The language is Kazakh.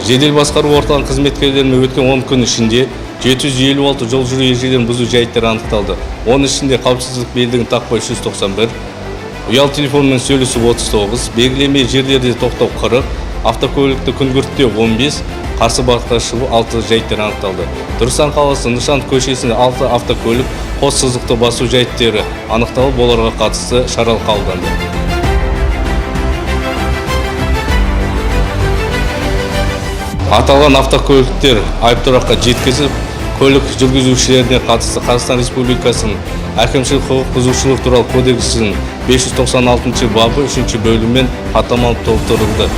Жедел басқару орталығының қызметкерлерімен өткен 10 күн ішінде 756 жол жүру ережелерін бұзу жайттары анықталды. Оның ішінде қауіпсіздік белдігін тақпай 391, ұялы телефонмен сөйлесу 39, белгіленбеген жерлерде тоқтау 40, автокөлікті күңгірттеу 15, қарсы бағытқа шығу 6 жайттар анықталды. Түркістан қаласы Нышанов көшесінде 6 автокөлік қос сызықты басу жайттары анықталып, оларға қатысты шаралар қабылданды. Аталған автокөліктер айыптұраққа жеткізіп, көлік жүргізушілеріне қатысты Қазақстан Республикасының әкімшілік құқық бұзушылық туралы кодексінің 596 бабы 3 бөлімімен хаттамалық толтырылды.